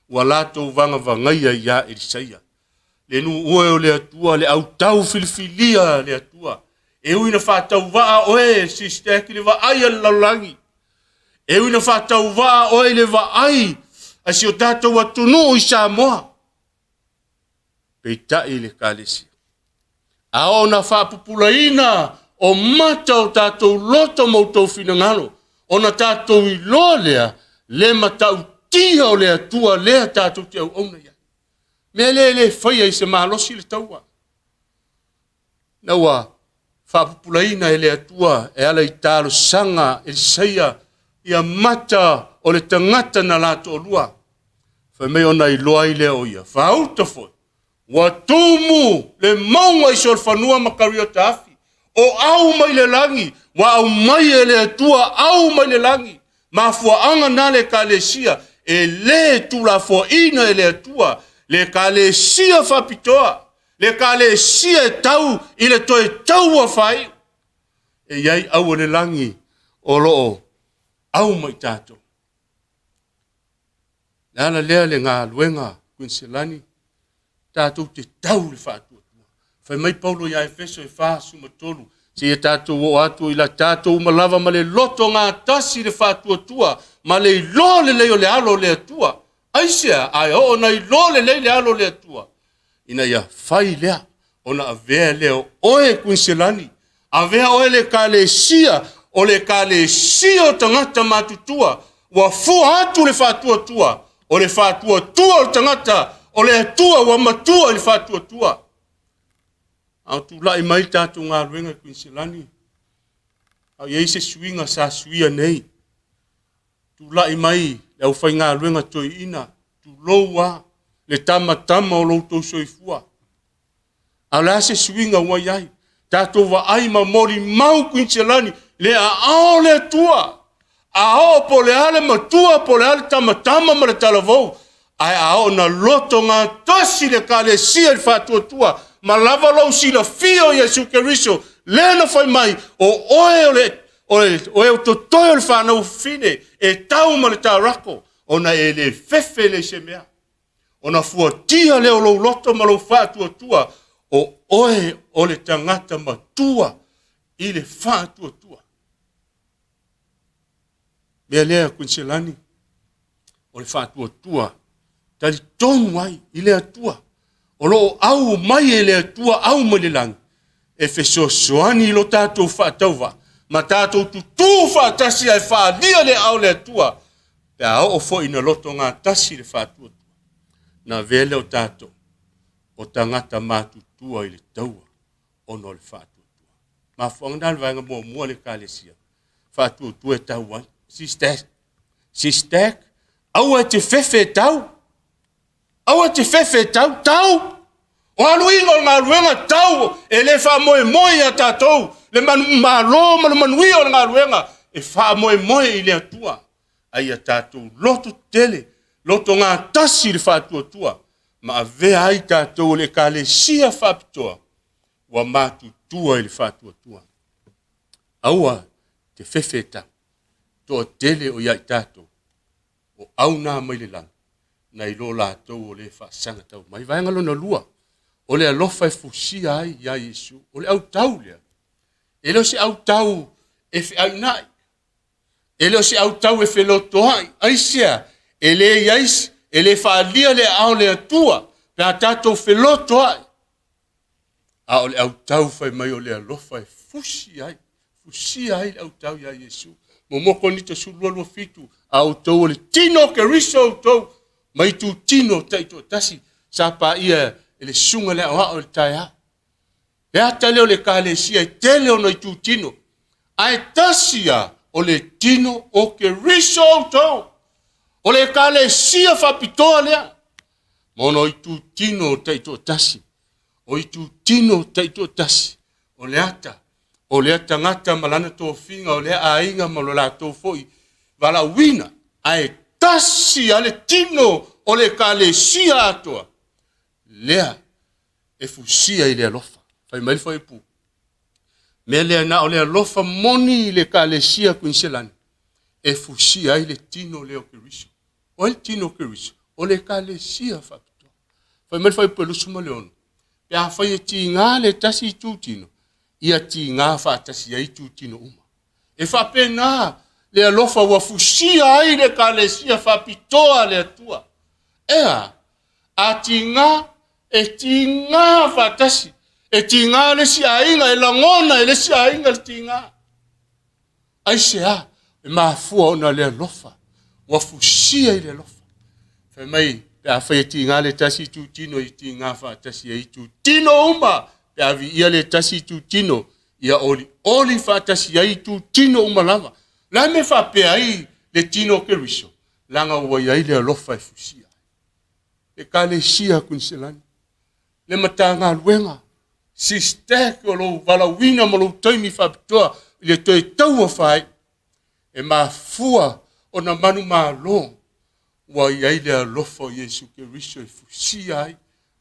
ua latou vagavagaia iā Elisaia. Le nuu e o le Atua, le autau filifilia a le Atua, e ui ina faatauvaa oe, sister, ki le vaai a le lalolagi, e ui ina faatauvaa oe i le vaai a si o tatou atunuu i Samoa, peitai le Ekalesia. A ona faapupulaina o mata o tatou loto ma outou finagalo, ona tatou iloa lea le matautia o le Atua lea tatou te auauna i ai. Mea lea e le faia i se malosi le taua. Na ua faapupulaina e le Atua e ala i talosaga Elisaia ia mata o le tagata na la toalua. Fai mai ona iloa ai lea o ia, faauta foi, ua tumu le mauga i solofanua ma kariota afi, o au mai le lagi, ua aumai e le Atua au mai le lagi. Mafuaaga na le Ekalesia e le tulafoaina e le Atua, le Ekalesia faapitoa, le Ekalesia e tau i le toe taua faaiu. E i ai au o le lagi o lo o au mai tatou. Le ala lea le galuega Kuiniselani, tatou te tau le faatuatua. Fai mai Paulo ia Efeso e 43, seia tatou oo atu i la tatou uma lava ma le loto gatasi le faatuatua ma le iloa lelei o le alo o le Atua. Aisea? Ae oo na iloa lelei le alo o le Atua, ina ia fai lea, ona avea lea o oe Kuiniselani, avea oe le Ekalesia, o le Ekalesia o tagata matutua, ua fua atu le faatuatua, o le faatuatua o le tagata, o le Atua ua matua i le faatuatua. A o tulai mai le tatou galuega i Kuiniselani, a o i ai se suiga sa suia nei, tulai mai le aufaigaluega toeaina, tulou lava, le tamatama o lo outou soifua. A o le a se suiga ua i ai? Tatou vaai ma molimau Kuiniselani le aao o le Atua. A oo po o le a le matua, po o le a le tamatama ma le talavou, ae a oo na lotogatasi le Ekalesia i le faatuatua ma lava lou silafia o Iesu Keriso, lea na fai mai, o oe o le o e totoe o le fanau fafine e tau ma le taurako, ona e le fefe lea i se mea. Ona fuatia lea o lou loto ma lou faatuatua, o oe o le tagata matua i le faatuatua. Mea lea, Kuiniselani, o le faatuatua talitonu ai i le Atua, o lo o au mai e le Atua au mai le lagi, e fesoasoani i lo tatou faatauvaa ma tatou tutū faatasi ae faaalia le aao o le Atua, pe a oo foi ina lotogatasi le faatuatua, na avea lea o tatou o tagata matutua i le taua ona o le faatuatua. Mafuaaga na le vaega muamua le Ekalesia, faatuatua e tau ai. Sister, sister, aua e te fefe e tau. Aua e te fefe e tau, tau! O aluiga o le galuega tau e le faamoemoe ia tatou le malo ma le manuia o le galuega e faamoemoe i le Atua. A ia tatou loto tetele, loto gatasi i le faatuatua ma avea ai tatou o le ekalesia faapitoa ua matutua i le faatuatua. Aua te fefe e tau, toatele o ia i tatou o au na mai le lagi, nai lo latou o le faasaga tau mai. Vaega lona lua, o le alofa e fusia ai ia Iesu. O le autau lea, e le o se autau e feauinai, e le o se autau e felotoai. Aisea? E le i ai, e le faaalia le aao o le Atua pe a tatou felotoai. A o le autau fai mai o le alofa e fusi ai, fusia ai le autau ia Iesu. Muamua Korinito 12, 27, a outou o le tino o Keriso outou, ma itutino taitoatasi, sa paia e le susuga le aoao i le taeao. Le ata lea o le ekalesia e tele ona itutino, ae tasi lava o le tino o Keriso outou. O le ekalesia faapitoa lea, ma ona itutino taitoatasi. O itutino taitoatasi, o le ata o lea tagata ma lana tofiga, o lea aiga ma lo latou foi valaauina, ae tasi lava le tino o le ekalesia atoa, lea e fusia i le alofa. Fai mai le fuaiupu, mea lea na o le alofa moni i le ekalesia Kuiniselani e fusia ai le tino lea o Keriso. O ai le tino o Keriso? O le ekalesia faapitoa. Fai mai le fuaiupu e 26, pe afai e tiga le tasi itutino, ia tiga faatasi ai itutino uma. E faapena le alofa ua fusia ai le ekalesia faapitoa a le Atua. Ea, a tiga, e tiga faatasi. E tiga le isi aiga, e lagona e le isi aiga le tiga. Aisea? E mafua ona le alofa, ua fusia i le alofa. Fai mai, pe afai e tiga le tasi itutino, i tiga faatasi ai itutino uma. Pe a viia le tasi itutino, ia olioli faatasi ai itutino uma lava. O le a le mea e faapea ai le tino o Keriso? Leaga ua i ai le alofa e fusia ai. Ekalesia a Kuiniselani, le Matagaluega, SISTEC o lou valaauina ma lou taimi faapitoa i le toe taua fai, e mafua ona manumalo ua i ai le alofa o Iesu Keriso e fusia ai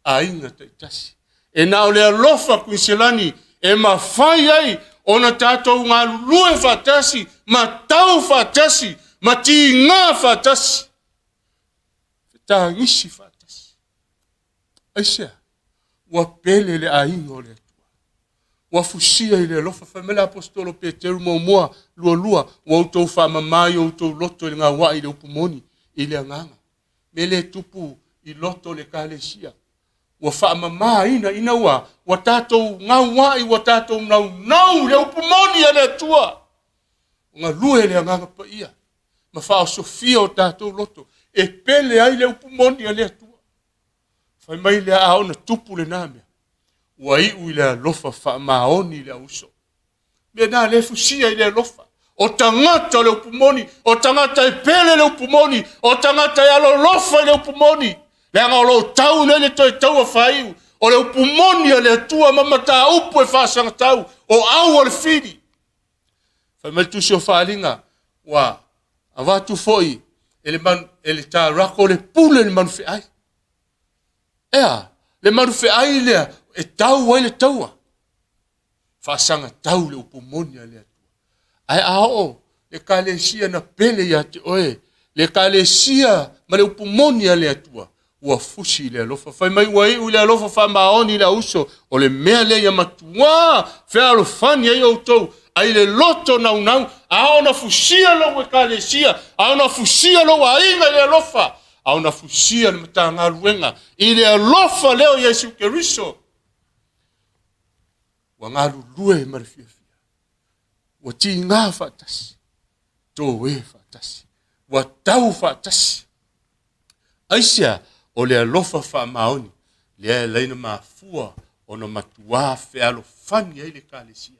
aiga taitasi. E na o le alofa Kuiniselani e mafai ai ona tatou galulue faatasi ma tau faatasi ma tiga faatasi, fetagisi faatasi. Aisea? Ua pele le aiga o le Atua. Ua fusia i le alofa. Fai mai le Aposetolo Peteru muamua, lualua, ua outou faamama i outou loto i le gauai i le upu moni, i le agaga. Mea lea e tupu i loto o le Ekalesia. Ua faamamaina ina ua, ua tatou gauai, ua tatou naunau i le upu moni a le Atua. Galue le agaga paia ma faaosofia o tatou loto e pele ai le upu moni a le Atua. Fai mai lea a ona tupu lena mea, ua iu i le alofa faamaoni i le auuso. Mea na le fusia i le alofa. O tagata o le upu moni, o tagata e pele le upu moni, o tagata e alolofa i le upu moni. Leaga o lo o tau nei le toe taua faaiu o le upu moni a le Atua ma mataupu e faasagatau o au o le fili. Fai mai le tusi o Faaaliga, ua avatu foi e le, manu, e le tarako le pule le manufeai. Ea, le manufeai lea e tau ai le taua. Faasagatau le upu moni a le Atua. Ae a oo le ekalesia na pele ia te oe, le ekalesia ma le upu moni a le Atua, ua fusi i le alofa. Fai mai ua iu i le alofa faamaoni i le auso, o le mea lea ia matuā fealofani ai outou, ai le loto naunau, a oo na fusia lou ekalesia, a oo na fusia lou aiga i le alofa, a oo na fusia le Matagaluega i le alofa lea o Iesu Keriso, ua galulue ma le fiafia, ua tiga faatasi, toe faatasi, ua tau faatasi. Aisea? O le alofa faamaoni lea e laina mafua ona matuā fealofani ai le ekalesia.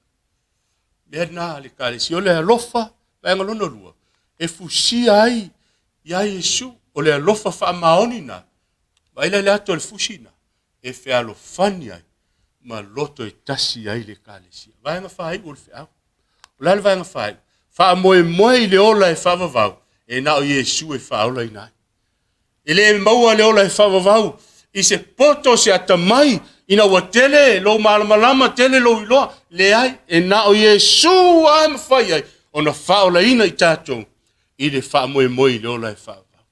Mea lena le ekalesia, o le alofa, vaega lona lua, e fusia ai ia Iesu, o le alofa faamaoni na, vaai la le ato o le fusi na, e fealofani ai ma loto e tasi ai le ekalesia. Vaega faaiu o le feau. O le a le vaega faaiu? Faamoemoe i le ola e faavavau, e na o Iesu e faaolaina ai. E le maua le ola e faavavau i se poto, se atamai, ina ua tele lou malamalama, tele lou iloa. Leai, e na o Iesu lava e mafai ai ona faaolaina i tatou i le faamoemoe i le ola e faavavau.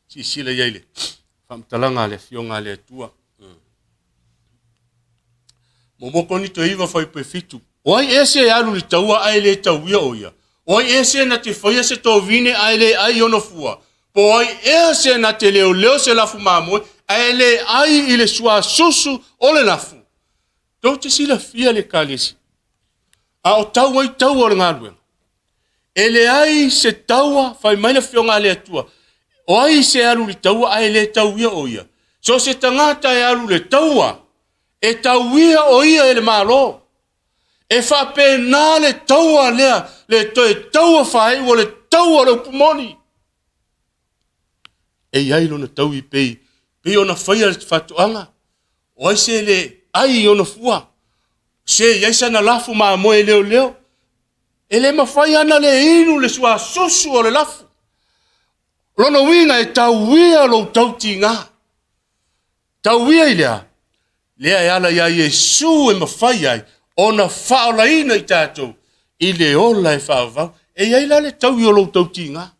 Silasila i ai le faamatalaga a le Afioga a le Atua. Muamua Korinito 9 fuaiupu e 7. O ai ea se e alu i le taua ae le tauia o ia? O ai ea se na te faia se tovine ae le ai i ona fua? Po o ai ea se na te leoleo se lafu mamoe ae le ai i le suasusu o le lafu? Tou te silafia le Ekalesia, a o tau ai taua o le galuega. E leai se taua, fai mai le Afioga a le Atua, o ai se alu i le taua ae le tauia o ia? So se tagata e alu i le taua, e tauia o ia e le Malo. E faapena le taua lea, le toe taua faaiu o le taua o le upu moni. E i ai lona taui pei, pei ona faia le faatoaga, o ai se le ai i ona fua, se i ai sana lafu mamoe leoleo. E le mafai ana le inu le suasusu o le lafu. Lona uiga e tauia lou tautiga. Tauia i lea, lea e ala iā Iesu e mafai ai ona faaolaina i tatou i le ola e faavavau. E i ai la le taui o lou tautiga.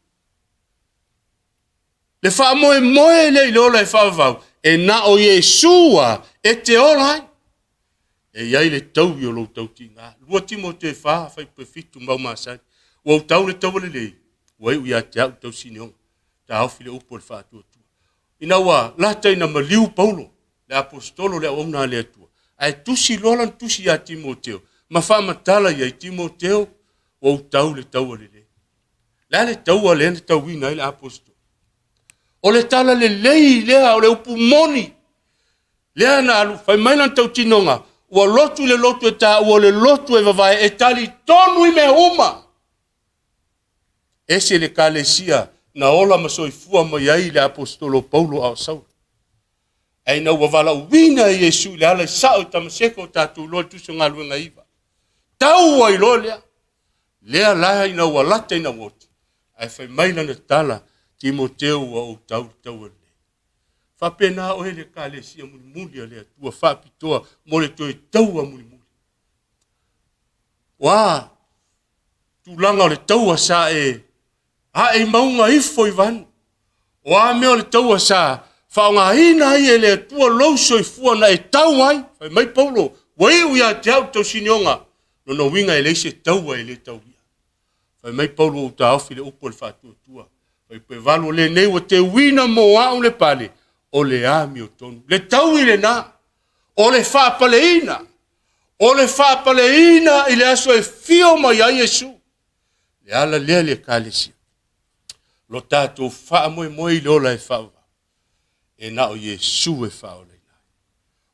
Le faamoemoe lea i le ola e faavavau, e na o Iesu lava e te ola ai. E i ai le taui o lou tautiga. 2 Timote 4, fuaiupu e 7 mau masani. Ua ou tau le taua lelei, ua iu ia te au tausinioga. Taofi le upu o le faatuatua. Ina ua lata ina maliu Paulo, le aposetolo, le auauna a le Atua, ae tusi loa lana tusi ia Timoteo, ma faamatala i ai, Timoteo, ua ou tau le taua lelei. Le a le taua lea na tauina ai le aposetolo? O le tala lelei lea o le upu moni, lea na alu, fai mai lana tautinoga, ua lotu le lotu e taua o le lotu e vavae e talitonu i mea uma. Ese le ekalesia na ola ma soifua mai ai le aposetolo Paulo a o Saulo. Ae ina ua valaauina e Iesu i le ala i sao i Tamaseko o tatou iloa le tusi o galuega iva. Tau ai loa lea. Lea la ina ua lata ina ua oti. Ae fai mai lana tala, Timoteo ua ou tau le taua lelei. Faapena oe le ekalesia mulimuli a le Atua faapitoa mo le toe taua mulimuli. Ua tulaga o le taua sa e ae i mauga ifo i vanu. O a mea o le taua sa faaaogaina ai e le Atua lou soifua na e tau ai, fai mai Paulo, ua iu ia te au tausinioga, lona uiga e leai se taua e le tauia. Fai mai Paulo, ua taofi le upu o le faatuatua. Fai pe valu o lenei ua teuina mo au le pale, o le amiotonu. Le taui lena, o le faapaleina, o le faapaleina i le aso e fio mai ai Iesu. Le ala lea le ekalesia. Lo tatou faamoemoe i le ola e faavavau. E na o Iesu e faaolaina ai.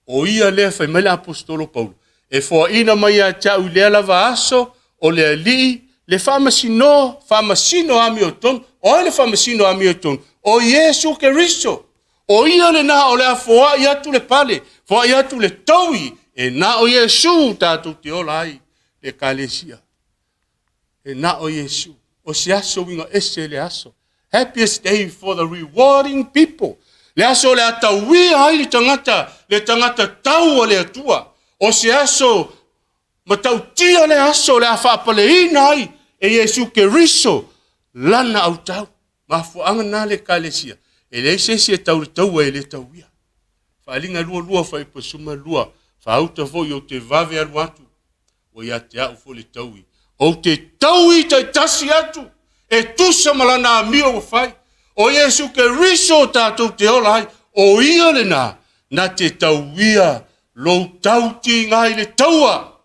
O ia lea fai mai le aposetolo Paulo, e foaina mai ia te au i lea lava aso o le Alii le faamasino, faamasino amiotonu. O ai le faamasino amiotonu? O Iesu Keriso. O ia lena o le a foai atu le pale, foai atu le taui, e na o Iesu tatou te ola ai le ekalesia. E na o Iesu. O se aso uiga ese le aso. Happiest day for the rewarding people. Le aso o le a tauia ai le tagata, le tagata tau a le Atua. O se aso matautia le aso o le a faapaleina ai e Iesu Keriso lana autau. Mafuaaga na le ekalesia. E leai se isi e tau le taua e le tauia. Faaaliga 22 fuaiupu 12. Faauta foi ou te vave alu atu. Ua ia te au foi le taui. Ou te taui taitasi atu e tusa ma lana amio ua fai. O Iesu Keriso tatou te ola ai. O ia lena na te tauia lou tautiga i le taua.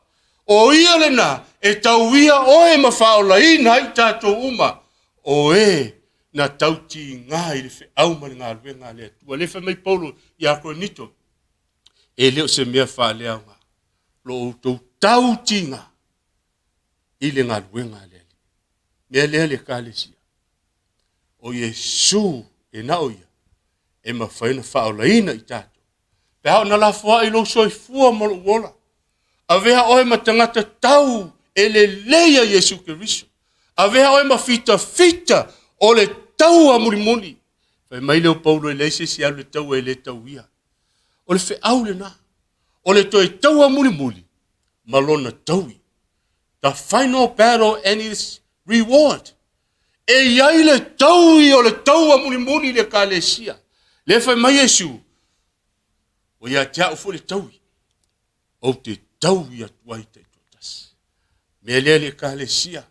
O ia lena e tauia oe ma faaolaina ai tatou uma. O e na tautiga i le feau ma le galuega a le Atua. Lea fai mai Paulo ia Korinito, e le o se mea faaleaoga lo outou tautiga i le galuega a le Alii. Mea lea le ekalesia. O Iesu e na o ia e mafai ona faaolaina i tatou. Pe a ona lafoai lou soifua ma lou ola. Avea oe ma tagata tau e lelei a Iesu Keriso. Avea oe ma fitafita o le taua mulimuli. Fai mai lea o Paulo e leai se isi alu le taua e le tauia. O le feau lena. O le toe taua mulimuli ma lona taui. The final battle and its reward. E i ai le taui o le taua mulimuli i le ekalesia. Lea fai mai Iesu, ua ia te au foi le taui, ou te taui atu ai taitoatasi. Mea lea le ekalesia,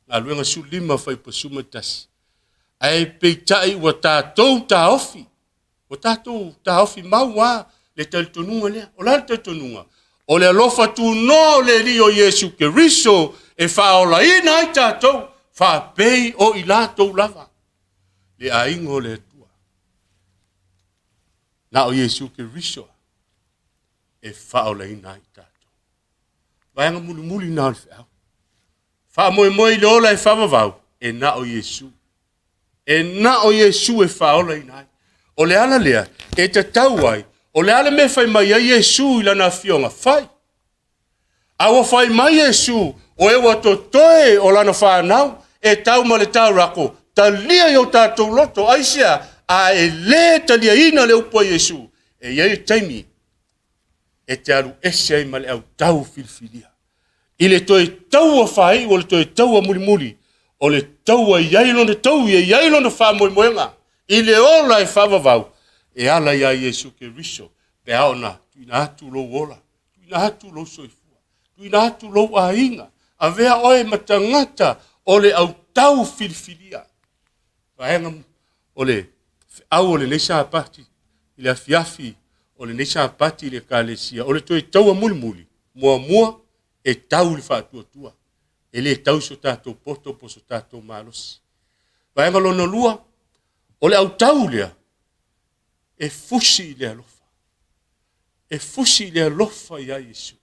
galuega 15 fuaiupu 11. Ae peitai ua tatou taofi, ua tatou taofi mau lava le talitonuga lea. O le a le talitonuga? O le alofa tunoa o le Alii o Iesu Keriso e faaolaina ai tatou, faapei o i latou lava le aiga o le Atua. Na o Iesu Keriso e faaolaina ai tatou. Vaega mulimuli na o le feau. Faamoemoe i le ola e faavavau, e na o Iesu. E na o Iesu e faaolaina ai. O le ala lea e tatau ai, o le a le mea e fai mai ai Iesu i lana afioga? Fai. A ua fai mai Iesu, o e ua totoe o lana fanau, e tau ma le taurako, talia i o tatou loto. Aisea? A e le taliaina le upu a Iesu, e i ai le taimi e te alu ese ai ma le autau filifilia. I le toe taua faaiu o le toe taua mulimuli, o le taua e i ai lona taui, e i ai lona faamoemoega, i le ola e faavavau, e ala iā Iesu Keriso, pe a ona tuuina atu lou ola, tuuina atu lou soifua, tuuina atu lou aiga, avea oe ma tagata o le autau filifilia. Vaega o le feau o lenei Sapati, i le afiafi o lenei Sapati i le Ekalesia, o le toe taua mulimuli, muamua, e tau i le faatuatua. E le tau i so tatou poto po o so tatou malosi. Vaega lona lua, o le autau lea, e fusi i le alofa. E fusi i le alofa iā Iesu.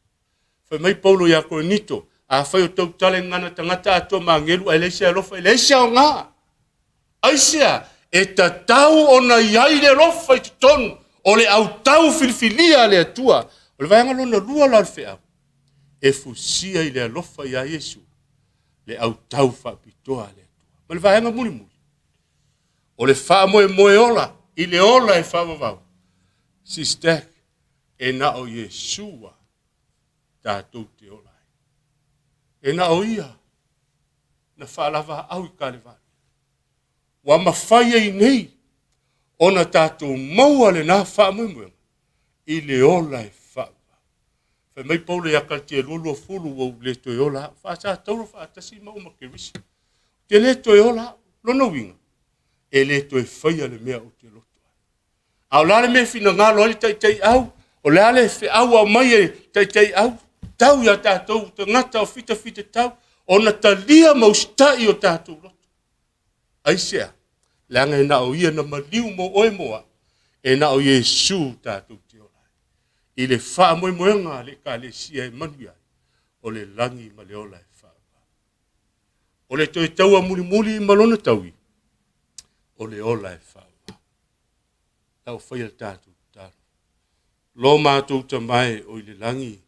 Fai mai Paulo iā Korinito, afai o tautala i gagana tagata atoa ma agelu ae leai se alofa, e leai se aoga. Aisea? E tatau ona i ai le alofa i totonu o le autau filifilia a le Atua. O le vaega lona lua la o le feau, e fusia i le alofa iā Iesu le autau faapitoa a le Atua. Ma le vaega mulimuli, o le faamoemoe ola i le ola e faavavau. Sister, e na o Iesu lava tatou te ola ai. E na o ia na faalavaau i Kalevale. Ua mafai ai nei ona tatou maua lena faamoemoega i le ola e faavavau. Fai mai Paulo ia Kalatia 2:20, ua ou le toe ola au. Faasatauro faatasi maua ma Keriso. Ou te le toe ola au. Lona uiga, e le toe faia le mea ou te loto ai. A o le a le mea e finagalo ai le taitaiau? O le a le feau aumai e taitaiau? Tau ia tatou tagata o fitafita tau, ona talia ma usitai o tatou loto. Aisea? Leaga e na o ia na maliu mo oe mo au. E na o Iesu tatou te ola ai. I le faamoemoega a le Ekalesia e manuia ai, o le lagi ma le ola e faavavau. O le toe taua mulimuli ma lona taui, o le ola e faavavau. Lau faia le tatou tatalo. Lo matou Tama e o i le lagi,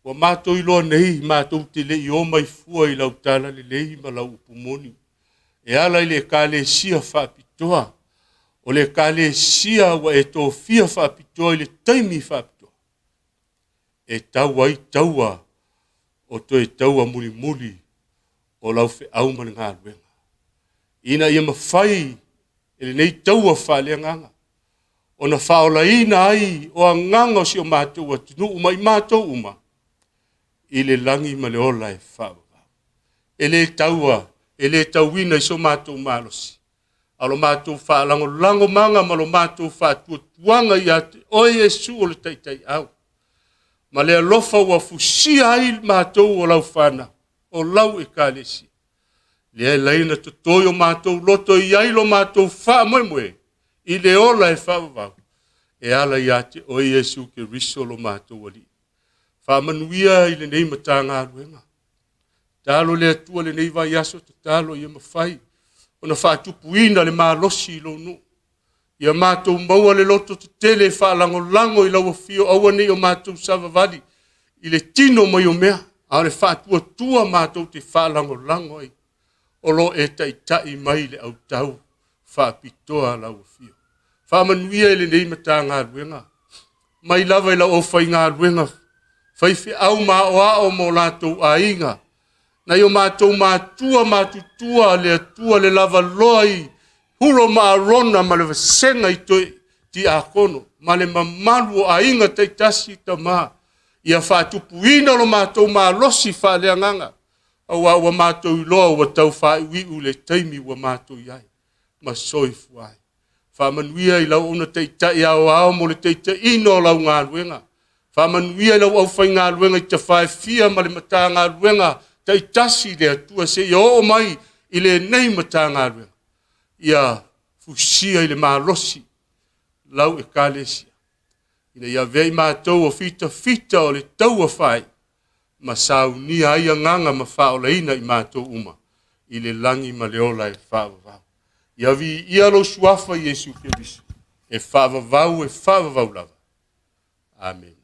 ua matou iloa nei matou te le i o mai fua i lau tala lelei ma lau upu moni, e ala i le ekalesia faapitoa, o le ekalesia ua e tofia faapitoa i le taimi faapitoa, e tau ai taua o toe taua mulimuli o lau feau ma le galuega, ina ia mafai e lenei taua faaleagaga ona faaolaina ai o agaga o si o matou atunuu ma i matou uma i le lagi ma le ola e faavavau. E le taua, e le tauina i so matou malosi, a o lo matou faalagolagomaga ma lo matou faatuatuaga ia te oe Iesu o le Taitaiau, ma le alofa ua fusia ai matou o lau fanau, o lau ekalesia, lea e laina totoi o matou loto e i ai lo matou faamoemoe i le ola e faavavau, e ala ia te oe Iesu Keriso lo matou Alii. Faamanuia i lenei Matagaluega. Tatalo le Atua lenei vaiaso, tatalo ia mafai ona faatupuina le malosi i lou nuu. Ia matou maua le loto tetele e faalagolago i lau afio, aua ne i o matou savavali i le tino mai o mea, a o le faatuatua matou te faalagolago ai, o lo o e taitai mai le autau faapitoa lau afio. Faamanuia i lenei Matagaluega, mai lava i lau aufaigaluega faifeau ma aoao ma o latou aiga, nai o matou matua matutua, le Atua le lavaloa i Hulo ma Arona ma le vasega i toe tiakono, ma le mamalu o aiga taitasi, Tama, ia faatupuina lo matou malosi faaleagaga, aua ua matou iloa ua tau faaiuiu le taimi ua matou i ai ma soifua ai. Faamanuia i lau auauna taitai aoao mo le taitaiina o lau galuega. Faamanuia i lau aufaigaluega i tafa e fia ma le Matagaluega taitasi le Atua seia oo mai i lenei Matagaluega. Ia fusia i le malosi lau ekalesia, ina ia avea i matou o fitafita o le taua fai, ma saunia ai agaga ma faaolaina i matou uma i le lagi ma le ola e faavavau. Ia viia lou suafa Iesu Keriso, e faavavau, e faavavau lava. Amene.